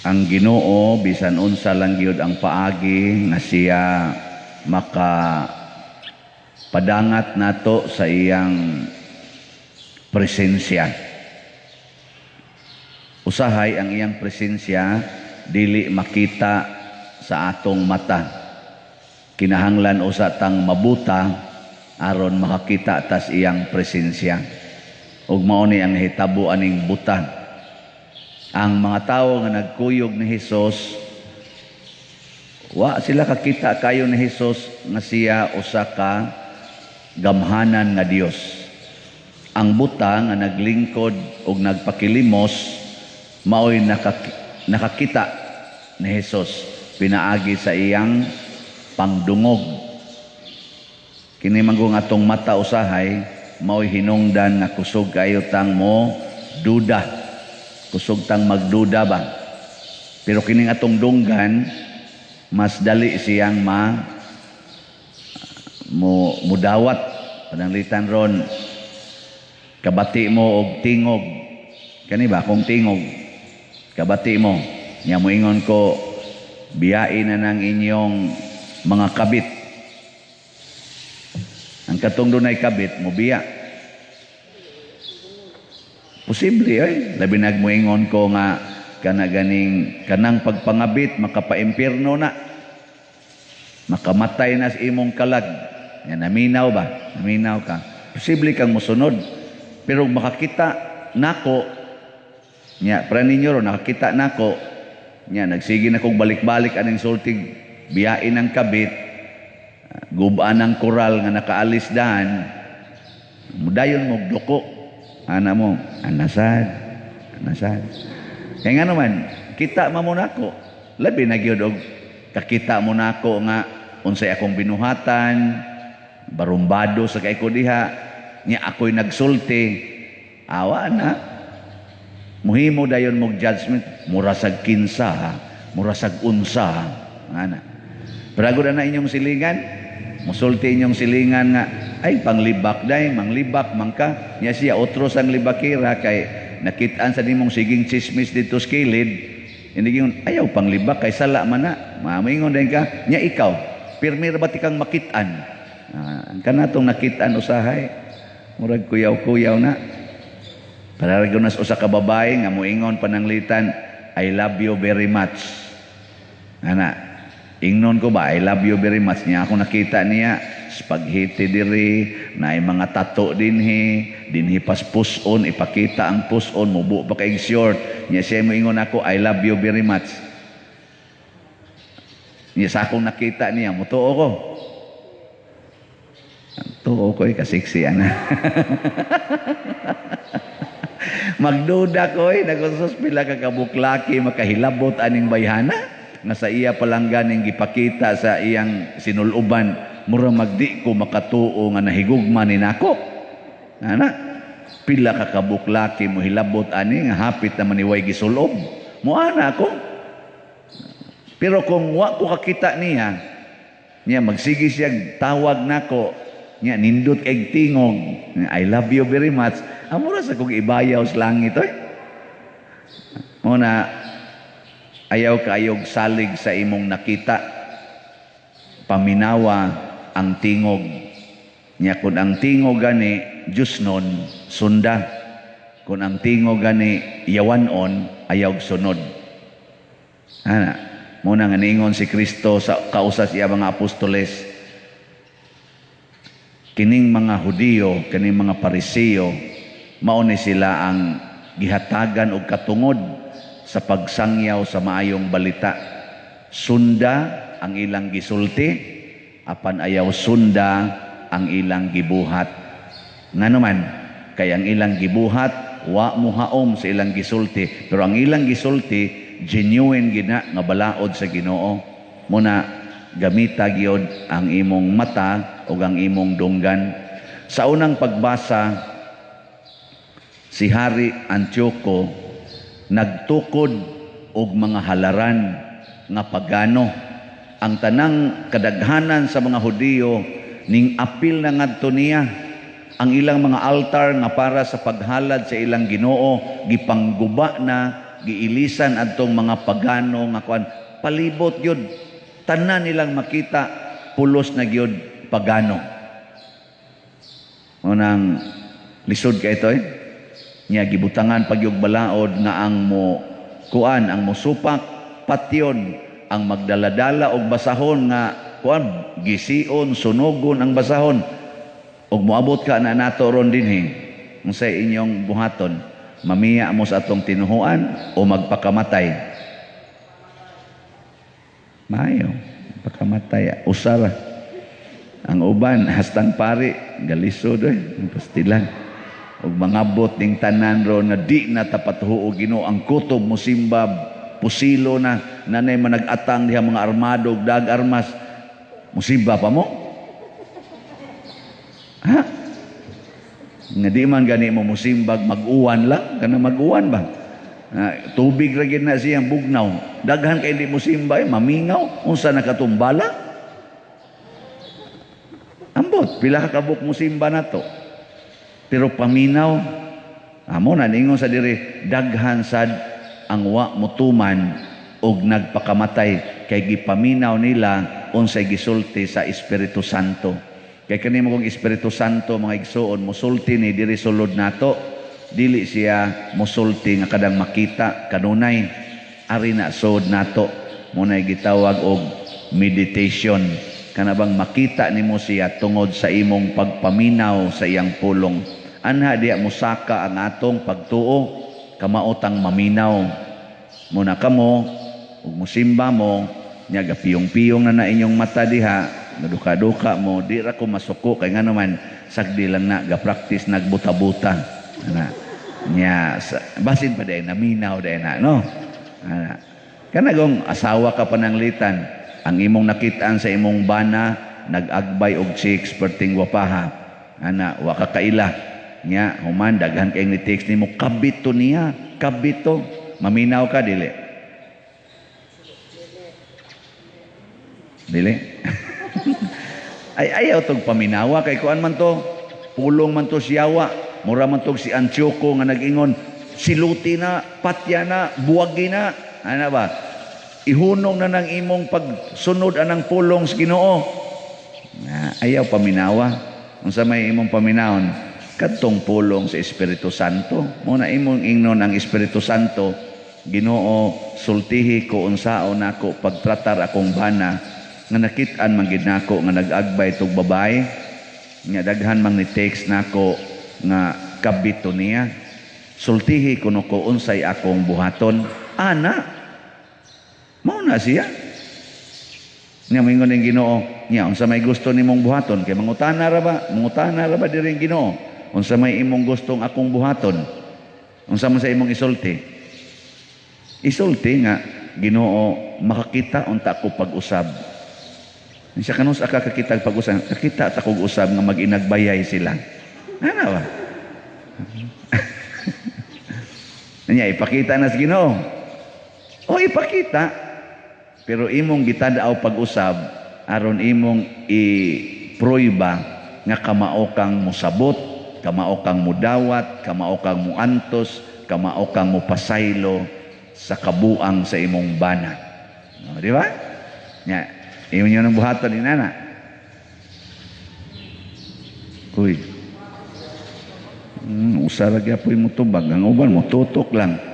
Ang Ginoo, bisan unsa lang gyud ang paagi nga siya maka padangat nato sa iyang presensya. Usahay ang iyang presensya dili makita sa atong mata. Kinahanglan usa tang mabuta aron makakita tas iyang presensya. Ug mao ni ang nahitabo aning buta. Ang mga tawo nga nagkuyog ni Hesus, wa sila kakita kayo ni Hesus nga siya usa ka gamhanan nga Dios. Ang buta nga naglingkod ug nagpakilimos maoy nakakita ni Hesus pinaagi sa iyang pangdungog. Kini manggong atong mata usahay maoy hinungdan nga kusog kayo tang mo duda. Kusog tang magduda ba. Pero kining atong dunggan, mas dali siyang ma mo mudawat. Pananglitan ron, kabati mo og tingog. Kani ba kung tingog kabati mo nya moingon ko, "Biyain na ng inyong mga kabit." Ang katong dunay kabit mo biya. Posible ay labi nag moingon ko nga kana ganing kanang pagpangabit makapaimpierno na, makamatay na sa imong kalag. Nga naminaw ba, naminaw ka, posible kang mosunod. Pero makakita nako nya pra ninyo ron, nakakita nako nya, nagsige na kong balik-balik aning sultig, biyain ang kabit, gubaan ang koral nga nakaalis daan, mudayon mo duko ana mo, anasad anasad. Kaya nga naman kita man mo nako, labi na gyud og kakita mo nako nga unsay akong binuhatan, barumbado sa kay ko diha nya ako'y nagsulti, awa na muhimo dayon mog judgment, mura sag kinsa ha, mura sag unsa ha, ana. Pero agad na inyong silingan, musulti inyong silingan nga ay panglibak day, manglibak man ka nya, siya otro sang libakira kay nakitaan sa nimong siging chismis dito sa kilid, hindi gyud ayaw panglibak kay sala man na. Mamingon din ka nya, ikaw pirmi ra ba ti kang makit-an? Ah, ang kanatong nakit-an usahay murag kuyaw-kuyaw na. Para ra nas usa ka babae nga moingon pananglitan, "I love you very much." Ana, ingnon ko ba, "I love you very much" niya, ako nakita niya spaghetti diri, naay mga tato dinhi, dinhi pas puson, ipakita ang puson, mubo pa kay short. Niya siya moingon ako, "I love you very much." Niya sa akong nakita niya, mutuo ko. Tuo ko eh, kasiksi ana. Magduda ko eh, nagusos pila ka kabuklaki makahilabot aning bayhana nga sa iya palangganing gipakita sa iyang sinuluban, mura magdi ko makatuo nga nahigugma ni nako. Ana, pila ka kabuklaki mo hilabot ani nga hapit na maniway gisulob. Mo ana ako. Pero kung wa ko kakita niya, niya magsige siya tawag nako, niya nindot kay tingog, "I love you very much." Amura sa kong ibayaw sa langit oy. Muna ayaw kaayog salig sa imong nakita. Paminawa ang tingog. Nya kung ang tingog gani Diyos nun, sunda. Kung ang tingog gani yawanon, ayaw sunod. Ana, muna nga niingon si Kristo sa kausas iya mga apostoles, kining mga Hudiyo, kining mga Pariseo, mao ni sila ang gihatagan og katungod sa pagsangyaw sa maayong balita. Sunda ang ilang gisulti, apan ayaw sunda ang ilang gibuhat. Ngano man, kay ang ilang gibuhat wa muhaom sa ilang gisulti, pero ang ilang gisulti genuine gina nga balaod sa Ginoo. Muna gamita gyud ang imong mata ug ang imong dunggan. Sa unang pagbasa, si Hari Antioco nagtukod og mga halaran nga pagano. Ang tanang kadaghanan sa mga Hudiyo ning apil na ngadto niya. Ang ilang mga altar nga para sa paghalad sa ilang Ginoo gipangguba na. giilisan adtong mga pagano nga kuan, palibot gyud, tanan nilang makita pulos na gyud pagano. Unang lisod kay ito eh. Nya gibutangan pagyug balaod nga ang mo kuan, ang mosupak, patyon, ang magdaladala og basahon nga kuan, gision, sunugon ang basahon. Og moabot ka na nato ron dinhi, unsay inyong buhaton? Mamiya mo sa atong tinuhuan o magpakamatay? Maayo, pakamatay, usara. Ang uban, hastang pari, galisod eh, pastilan. Ug mangabot ning tanan ron nga di na tapat huo Ginoo, ang kutob mo simbab, pusilo na, nanay manag-atang diha mga armado ug dag armas. Musimba pa mo? Ha? Nga di man gani mo musimbag, mag-uwan lang, kana mag-uwan ba? Ah, tubig ra gid na siyang bugnaw. Daghan kay di mo simba, eh, mamingaw, unsa nakatumbala? Ambot, pila ka kabuk mo simba nato. Pero paminaw, amo na ningon sa diri, daghan sad ang wa mutuman og nagpakamatay kay gipaminaw nila unsay gisulti sa Espiritu Santo. Kay kani mo kong Espiritu Santo, mga igsuon, musulti ni diri sulod nato, dili siya musulti nga kadang makita kanunay, ari na sud nato. Munay gitawag og meditation, kana bang makita nimo siya tungod sa imong pagpaminaw sa iyang pulong. Anha diya musaka ang atong pagtuo, kamaotang maminaw. Muna kamo ug musimba mo nya, gapiyong-piyong na na inyong mata diha, naduka-duka mo, di ra ko masuko kay ngano man sagdi lang na ga-practice, nagbuta-buta ana nya sa, basin pa day naminaw day na, no? Ana kana gong asawa ka pananglitan, ang imong nakitaan sa imong bana nag-agbay og chicks perting gwapaha ana, wa ka kaila nya, human daghan kay ni text nimo, kabito niya, kabito, maminaw ka, dili? Dili. Ay, ayaw tog paminawa kay kuan man to, pulong man to siyawa, mura man tog si Antioco nga nag-ingon, siluti na, patya na, buwagi na, ana ba? Ihunong na ng imong pagsunod anang pulong sa Ginoo. Na, ayaw paminawa. Unsa may imong paminawon? Kadtong pulong sa Espiritu Santo. Mo na imong ingnon ang Espiritu Santo, "Ginoo, sultihi ko unsaon nako pagtratar akong bana nga nakit-an man gid nako nga nag-agbay tog babae nga daghan mang ni text nako nga kabito niya. Sultihi kuno ko unsay akong buhaton." Ana mao na siya nya moingon ning Ginoo nya, "Unsa may gusto nimong buhaton?" Kay mangutana ra ba diri ang Ginoo, "Unsa may imong gustong akong buhaton?" Unsa man sa imong isulti? Isulti nga, "Ginoo, makakita unta ko pag-usab." Siya kanus ka kakita pag-usab, kakita ta kog usab nga mag-inagbayay sila. Ano ba? Nya ipakita na sa Ginoo. O ipakita. Pero imong gitadaw pag-usab aron imong ipruiba nga kamao kang musabot, kamao kang mudawat, kamao kang muantos, kamao kang mupasaylo sa kabuang sa imong bana. O, di ba? Nya, inyo nyo ng buhaton ni nana. Uy. Usara gyapoy mo tubag. Ang uban mo, tutok lang.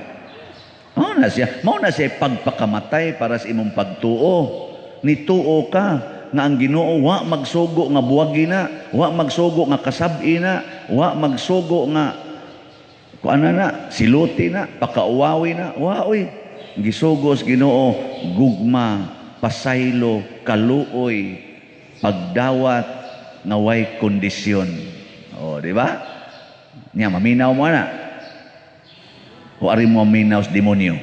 Mao na siya. Mao na siya pagpakamatay para sa imong pagtuo. Nituo ka nga ang Ginoo wa magsugo nga buwagi na, wa magsugo nga kasab-i na, wa magsugo nga kuan na, siluti na, pakauwawi na, wa oy. Gisugo sa Ginoo gugma, pasaylo, kaluoy, pagdawat nga way kondisyon. O, di ba? Nya maminaw mo na. O ari mo maminaw sa demonyo.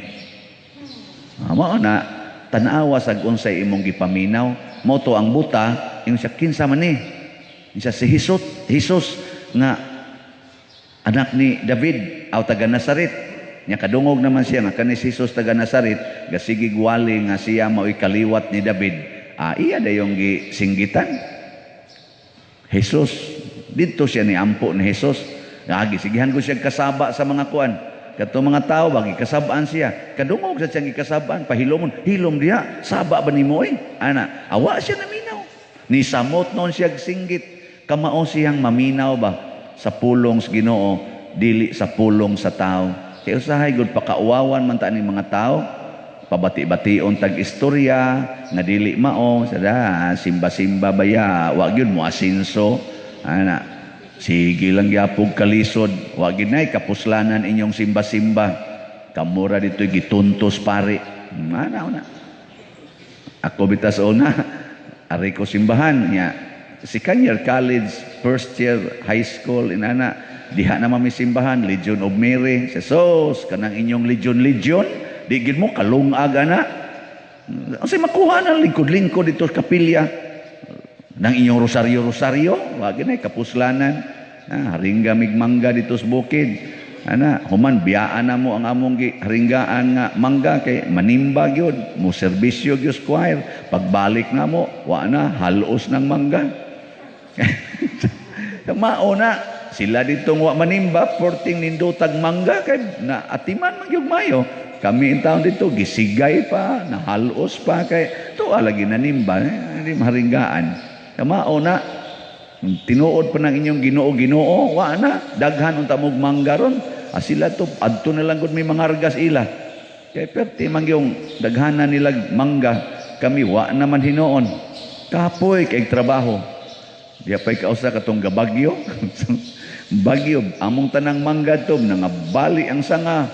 Ah, mao na tan-awa sa unsay imong gipaminaw. Mao to ang buta, ingon siya, "Kinsa man ni?" Ingon siya, "Si Jesus, Jesus nga anak ni David aw taga Nazaret." Nya kadungog naman siya nga kani si Jesus taga Nazaret, gasigi gwali nga siya mao'y kaliwat ni David. Ah, iya dayong gisinggitan. Jesus, didto siya ni ampo ni Jesus. Agi sigihan ko siya kasaba sa mga kuan. Kato mga tao ba gikasab-an siya. Kadungog sa siyang gikasab-an, pahilomon, hilom diha, saba ba nimo eh? Ana, awa siya naminaw. Ni samot noon siya singgit, kamao siyang maminaw ba sa pulong sa Ginoo, dili sa pulong sa tao. Kay usahay gud pakauwawan man ta ning mga tao, pabati-bation tag istorya nga dili mao sada, simba-simba baya, wa gyud mo asinso ana, sige lang gyapog kalisod, wa gyud nay kapuslanan inyong simba-simba, kamura dito'y gituntos pare ana una. Ako bitas una, ari ko simbahan nya, second year college, first year high school, inana diha na mami simbahan, Legion of Mary. Sos kanang inyong legion legion, di gid mo kalungag ana. Unsay makuha na lingkod-lingkod dito sa kapilya ng inyong rosaryo-rosaryo, wa gid nay kapuslanan. Ah, haringga mig mangga dito sa bukid. Ana, human biyaan na mo ang among haringgaan nga mangga kay manimba gyud, mo serbisyo gyud sa choir. Pagbalik na mo, wa na halos ng mangga. Mao na sila dito wa manimba, porting nindutag mangga kay na atiman man gyud mayo. Kami in taon dito gisigay pa, nahalos pa kay tuwa lagi nanimba, eh, hindi maharinggaan. Mao na tinuod pa ng inyong Ginoo Ginoo, wa na daghan unta mog mangga ron. Ah, sila to adto na lang gud may mangargas ila. Kay perti man yung daghanan nila mangga, kami wa naman hinuon. Kapoy kay trabaho. Di pa'y kausa katong gabagyo. Bagyo, among tanang mangga to, nangabali ang sanga.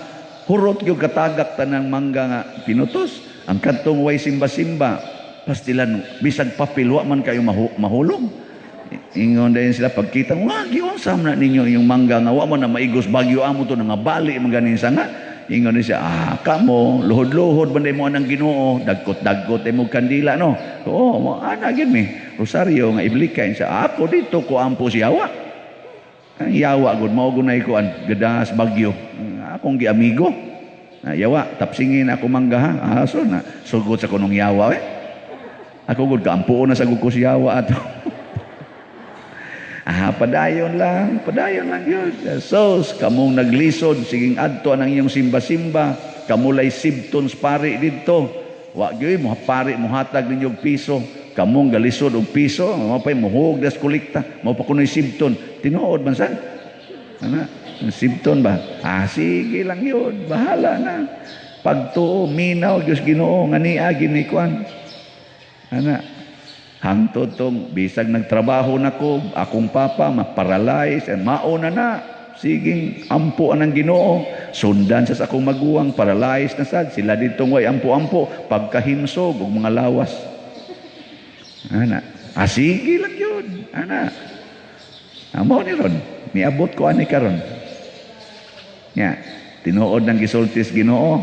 Hurot gyud katagak tanang mangga nga pinutos. Ang kadtong way simba-simba, pastilan, bisag papel, wa man kayo mahulog. Ingon dayon sila pagkita, wa giunsa man na ninyo inyong mangga nga wa man na maigos bagyo amo to, nangabali man ganin sanga. Ingon din siya, ah, kamo, luhod-luhod man mo anang Ginoo, dagkot-dagkot mo kandila, no? Oo, mo ana gyud mi. Rosaryo nga iblikay siya, ako dito ko ampo si yawa. Ang yawa gud mao gunay kuan, gadas bagyo. Akong giamigo. Ah, yawa, tapsingin ako mangga ha. Ah, so na sugot sa kunong yawa eh. Ako gud kaampuon na sa gud ko si yawa ato. Ah, padayon lang yun. Sos, kamong naglisod, siging adto ang inyong simba-simba, kamulay sibtons pari didto. Wa gyud mo pari mohatag ninyo og piso. Kamong galisod og piso, mao pay muhug das kolekta, mao pa kunoy sibton. Tinuod man sad. Ana, sibton ba? Ah, sige lang yun, bahala na. Pagtuo, minaw, Diyos Ginoo, nga niya ginikuan. Ana, hangtod tong bisag nagtrabaho na ko, akong papa maparalyze, and mauna na. Siging ampo anang Ginoo, sundan sa akong maguwang paralyzed na sad sila ditong way ampo-ampo pagkahimsog og mga lawas. Ana, ah, sige lang yun. Ana, amo ni ron, niabot ko ani karon. Nya, tinuod ng gisultis Ginoo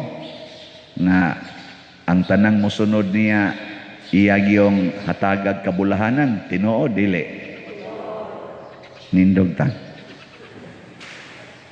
na ang tanang mosunod niya iya gyung hatagag kabulahanan, tinuod dili? Nindog ta.